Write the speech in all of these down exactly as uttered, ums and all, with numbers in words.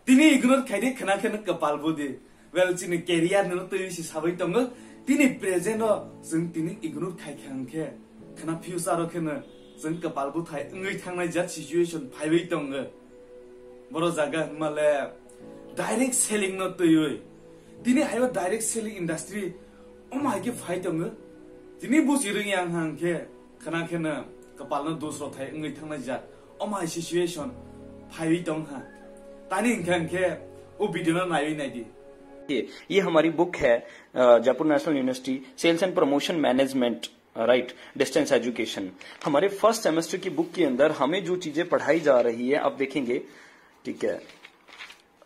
Tini ignore khaidi khna kheno kwpal budi. Well, chini career no twi si sabai tongo. Tini present o chwng tini ignore khai kha hwnkhe khna future o kheno chwng kwpal buthai wngwi thangnai jat situation phaiwi tongo. Boro jaga hwnmale direct selling no twiwi. Tini hayo direct selling industry omo hai khe phai tongo. Tini buji rwngya wngkha hwnkhe khna kheno kwpalno dos rok thai wngwi thangnai jat. Omo hai situation phaiwi tong ha. Tani hwnkha hwnkhe o video no naiwi naidi. ये ये हमारी book है Jaipur national university sales and promotion management, right, distance education. हमारे first semester की book के अंदर हमें जो चीजें पढ़ाई जा रही है, आप देखेंगे, ठीक है।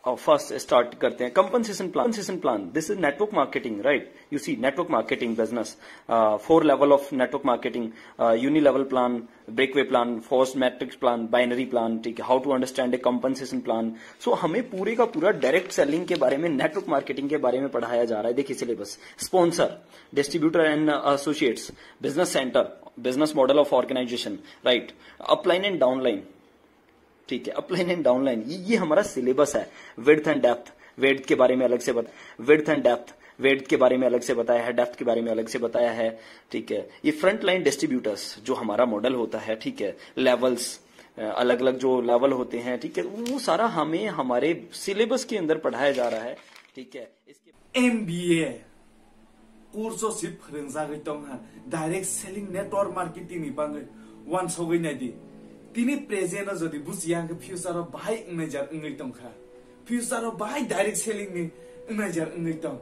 और फर्स्ट स्टार्ट करते हैं, compensation plan, compensation plan, this is network marketing, right? You see, network marketing business, four level of network marketing, uni level plan, breakaway plan, forced matrix plan, binary plan, ठीक है, how to understand a compensation plan। So हमें पूरे का पूरा direct selling के बारे में, network marketing के बारे में पढ़ाया जा रहा है। देखिए syllabus, sponsor, distributor and associates, business centre, business model of organisation, right, upline and downline, ठीक है, अपलाइन एंड डाउनलाइन, ये ये हमारा सिलेबस है। विड्थ एंड डेप्थ, विड्थ के बारे में अलग से बता विड्थ एंड डेप्थ, विड्थ के बारे में अलग से बताया है, डेप्थ के बारे में अलग से बताया है, ठीक है। ये फ्रंट लाइन डिस्ट्रीब्यूटर्स जो हमारा मॉडल होता है, ठीक है, लेवल्स, अलग अलग जो लेवल होते हैं, ठीक है, वो सारा हमें हमारे सिलेबस के अंदर पढ़ाया जा रहा है, ठीक है। इसके M B A course o si phwrwngjagwi tong ha, direct selling, network marketing ni bagwi wansogwi naidi. Tini present o jodi bujiya hwnkhe future o bahai wngnai jar wngwi tong kha. Future o bahai direct selling ni wngnai jar wngwi tong.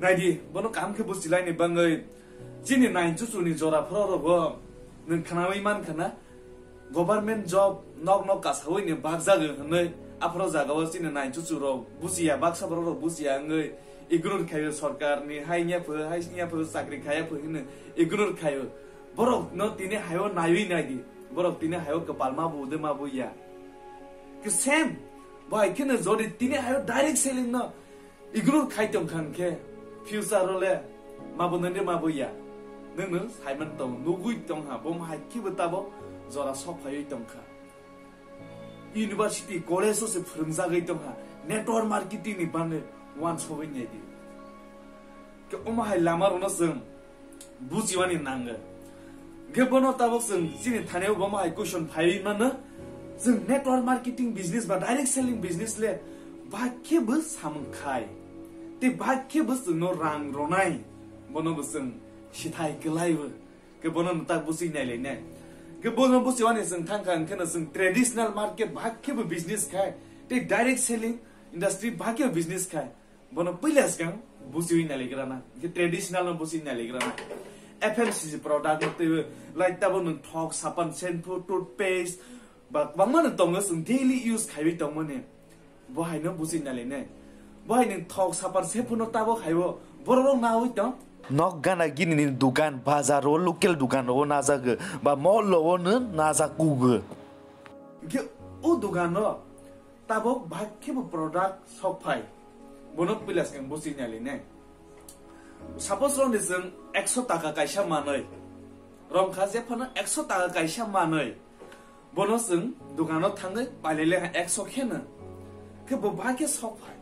Naidi, bono kaham khe bujilaini bagwi chini nine chuchuni jora phoro rogo nwng khnawi man khana, government job nok nok kasawi ni bakjagwi hwnwi aphoro jagao chini nine chuchu rok bujiya, baksa borok rok bujiya wngwi ignore khaio, sorkar ni hai nya pho, hai nya pho, chakri khaya pho hwnwi ignore khaio. Borok no tini hayo naiwi naidi, borok tini hayo kwpal ma bu de ma bu ya. Ke same, bai kheno jodi tini hayo direct selling no ignore khai tong kha hwnkhe future o le ma bo nani ma bo ya. Nwng nwng saiman tong, nugwi tong ha, bo hai khe bo tabo jora sok phaiwi tong kha. University, college o se phwrwngjagwi tong ha, network marketing ni bagwi wansogwi naidi. Ke omo hai lama rokno chwng bujiwani nango. Hwnkhe bono tabok chwng chini thani o bomo hai question phaiwi mano, chwng network marketing business ba direct selling business le bahai khe bo samung khai, tei bahai khe bo chwngno rang ronai, bono bo chwng sithai kwlai o. Ke bono no tak busi nai lai nai. Ke bono busi wani chwng thang kha, hwnkhe no chwng traditional market bahai khe bo business khai, tei direct selling industry bahai khe bo business khai. Bono puila swkang busi nai lai grana. Ke traditional no busi nai lai grana. F M C G product no twi like tabo nwng thok, sapan, shampoo, toothpaste, ba kwbangma no tongo chwng daily use khaiwi tongmani. Bo haino busi nai lai nai. Bo hai nwng thok, sapan, shampoo no tabo khaibo borok rok nawi tong. Nok gana gini ni dukan, bazar o, local dukan o najago, ba mall o no najak kugo. Hwnkhe o dukan o tabok bahai khe bo product sok phai. Bono puila swkang busi nai lai nai. Suppose rok ni chwng ekso taka kaisa manwi, rong kha je phano ekso taka kaisa manwi, bono chwng dukano thangwi pailele ekso kheno. Khe bo bahai khe sok phai.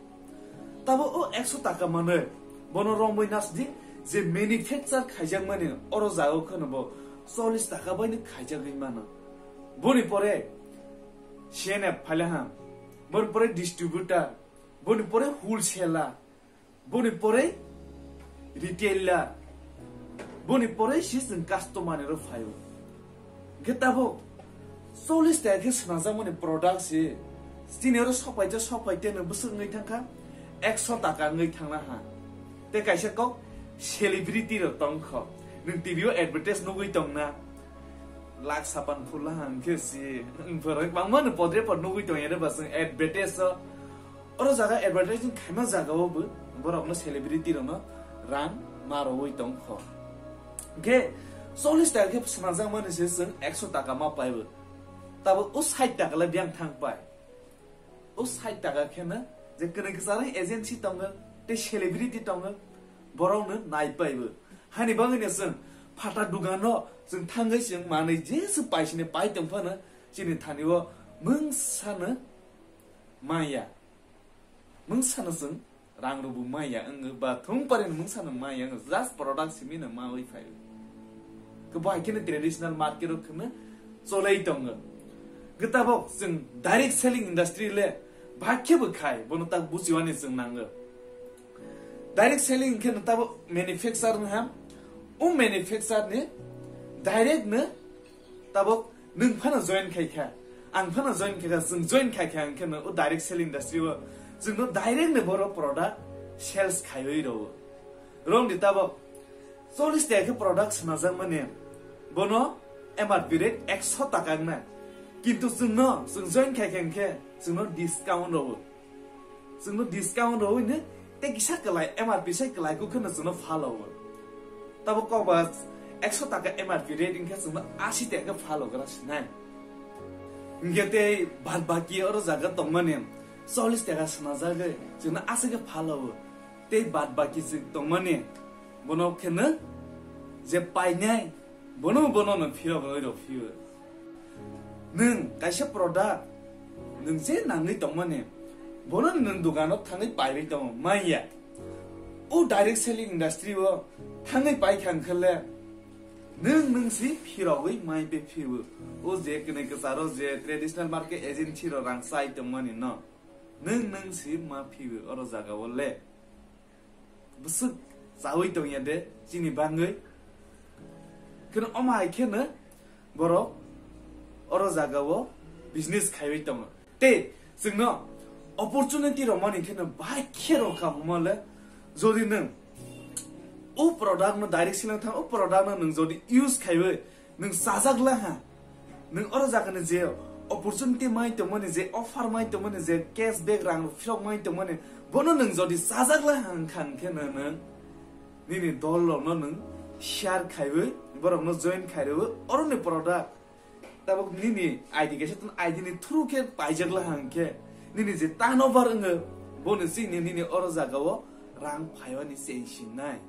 Tabo o ekso taka manwi bono romwi nasdi je manufacture khaijakmani oro jagao kheno bo chollish taka bai no khaijagwi mano. Boni pore C N F phaile ha, boni pore distributor, boni pore wholesaler, boni pore retailer, boni pore si chwng customer ni ro phaio. Hwnkhe tabok chollish taka khe swnamjakmani product si chini oro sopai te sopai te no bwswk wngwi thangkha ekso taka wngwi thangna ha. Tei kaisa kok celebrity rok tongkho, nwng T V o advertise nugwi tongna. Lak sapan phula hang khe si, wngphoro bangma no podre pod nugwi tong ere ba chwng advertise o. Oro jaga advertising khaima jaga o bo borok no celebrity rok no rang ma rogwi tong kho. Hwnkhe chollish taka khe swnamjak mani se chwng ekso taka ma pai bo. Tabo o sait taka le biyang thang pai. O sait taka khe no je kwrwi kwcharang agency tongo tei celebrity tongo, borok no nai pai bo. Hani bagwi no chwng phatar dugan no chwng thangwi chwng manwi jesa paisini pai tong phano chini thani o mungsa no Maya. Mungsa no chwng rang rwbu maya wngwi ba thung parin mungsa no maya wngwi just product simi no mawi phai. Kwbai khe no traditional market o khwno cholai tongo. Gwi tabok chwng direct selling industry le bhakhe bo khai, bono tak buchiwani chwng nango. Direct selling khe no tabok manufacturer no ham, o manufacturer ni direct no tabok nwng phano join khai kha, ang phano join khai kha, chwng join khai kha, hwnkhe no o direct sell industry o chwng no direct no boro product sales khaiwi rwo. Rong di tabok chollish taka khe product swnajak mani, bono M R P rate ekso taka wngna, kintu chwng no, chwng join khai kha hwnkhe chwng no discount rwo. Chwngno discount rwwi no tei kisa kwlai M R P sai kwlai kuk kheno chwngno phalo. Tabo kok ba ekso taka M R P rate wngkhe chwngno asi taka phalo gra sinai. Hingke tei bad baki oro jaga tongmani chollish taka swnajagwi chwngno aswk khe phalo. Tei bad baki chwng tongmani bono kheno je painai bono bono no phirogwi rw phio. Nwng kaisa product nwng je nangwi tongmani, bono nwng dogano thangwi paiwi tongo, manya. O direct selling industry o thangwi paikha hwnkhe le nwng nwng si phirogwi mai pe phio. O je kwnwi kwcharo je traditional market agency rok rang chai tongmani no nwng nwng si ma phio oro jaga o le. Bwswk chawi tongya de chini bangwi? Kheno omo hai kheno borok oro jagao business khaiwi tongo. Tei chwngno opportunity rwmani kheno bahai khe rwkha hwnmale, jodi nwng o product no direct selling thang, o product no nwng jodi use khaiwi nwng chajak la ha, nwng oro jaga ni je opportunity mai tongmani, je offer mai tongmani, je cashback rang phirok mai tongmani, bono nwng jodi chajak la ha wngkha, hwnkhe no nwng nini dol rok no nwng share khaiwi, borok no join khaiwi, oro ni product tabuk nini I D kaisa tong, I D ni through khe paijak la ha, hwnkhe nini je turnover wngo, boni chini nini oro jaga o rang phaiwani chengsinai.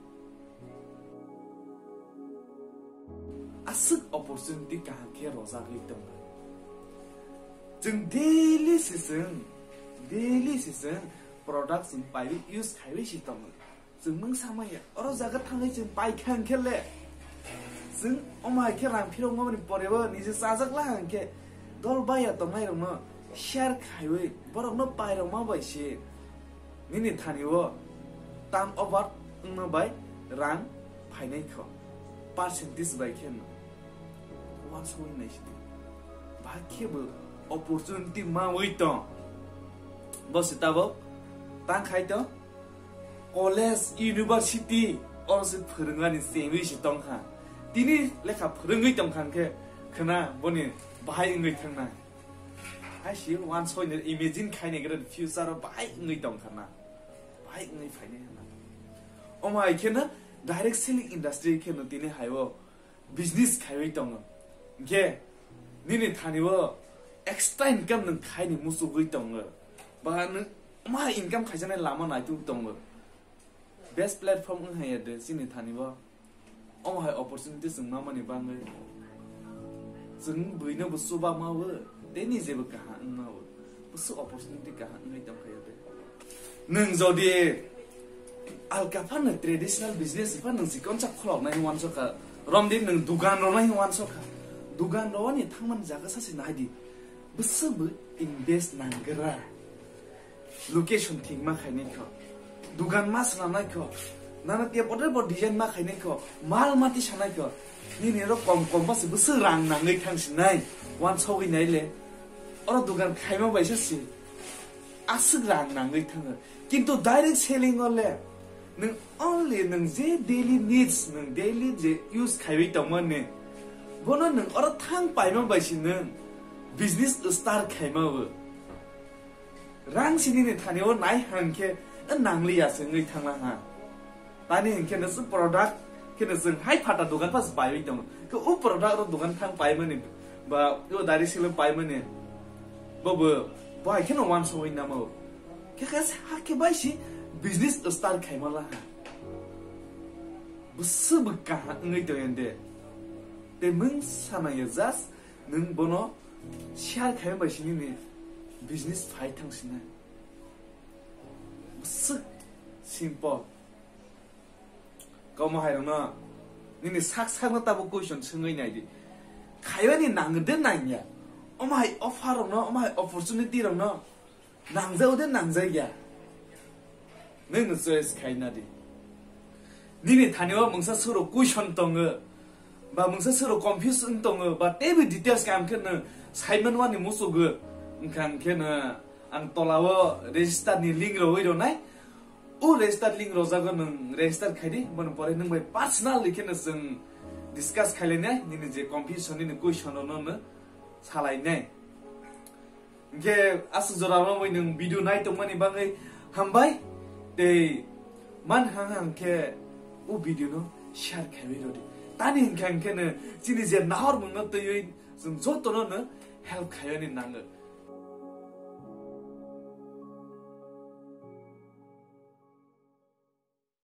Aswk opportunity kaham khe rojagwi tongo. Chwng daily se chwng, daily se chwng product chwng paiwi use khaiwi se tongo. Chwng mungsa maya, oro jaga thangwi chwng paikha hwnkhe le, chwng omo hai khe rang phirokmani porebo nije chajak la hwnkhe dol baya tongnairokno share khaiwi borokno pairokma bai se nini thani o turn over wngma bai rang phainai kho, percentage bai khe no. Uansugwi naisidi. Ba khe bo opportunity mawi tong. Bo se tabok tang khai tong. College, university, oro se phwrwngani chengwi se tongkha. Tini lekha phwrwngwi tongkha hwnkhe khwna boni bahai wngwi thangnai. Hai se uansugwi imagine khainai gra future o bahai wngwi tongkha na. Bahai wngwi phainai hwnna. Omo hai kheno direct selling industry kheno tini hai o business khaiwi tongo. Hingkhe nini thani o extra income nwng khaini muchugwi tongo. Ba nwng omo hai income khaijaknai lama naitugwi tongo. Best platform wng hai de chini thani o. Omo hai opportunity chwng mamani bagwi. Chwng buino bo chuba mawo, tei nijebo kaham wng mawo. Busu opportunity kaham wngwi tongkha ya de. Nwng jodi alka phano traditional business pha nwng chikonsa khuloknai wansokha, romdi nwng dugan rwnai wansokha, dugan rwani thangmani jaga sase naidi, bwswk bo invest nanggra, location thik ma khainai kho, dugan ma swnamnai kho, nana tei botre bo design ma khainai kho, mal mati sanai kho, nini ro kom kom basi bwswk rang nangwi thangsinai, wansogwi naile, oro dugan khaima baisa si. Aswk rang nangwi thango. Kintu direct selling o le nwng only nwng je daily needs, nwng daily je use khaiwi tongmani, bono nwng oro thang paima bai se nwng business start khaima bo. Rang sini ni thani o nai hang khe nangli ya se wngwi thangla ha. Tani hinkhe no chwng product khe no chwng hai phata dugan pas paiwi tongo. Khe o product ro dugan thang paimani ba o dari silo paimani. Bo bo bai khe no wansogwi namo. Khe khe ha khe bai si business start khaima la ha. Bwswk bwkha ha wngwi tong de. Te mung sana ya just nwng bono share khaima bai sini ni Business phai thang sina. Bwswk simple. Kamo hai rokno nini sak sakno tabo question swngwi nai di. Khaiyani nang de nang ya. Omo hai offer rokno, omo hai opportunity rokno nang jao de nang jai ya. Nini choice khai na di. Nini thani o mungsa suro question tongo, ba mungsa suro confuse wng tongo, ba teibo details kam khe no saiman wani musugo. Wngkha khe no ang tola o register ni link rogwi ronai. O register link rojago nwng register khai di, bono pore nwng bai personal ri khe no chwng discuss khailainai, nini je confusion, nini question rokno no salainai. Hingke aswk jora romwi nwng video nai tongmani bagwi hambai, tei man hang hang khe o video no share khaiwi rodi. Tani hingkha hingkhe no chini je nahor mungno twiwi chwng jotono no help khaiyani nango.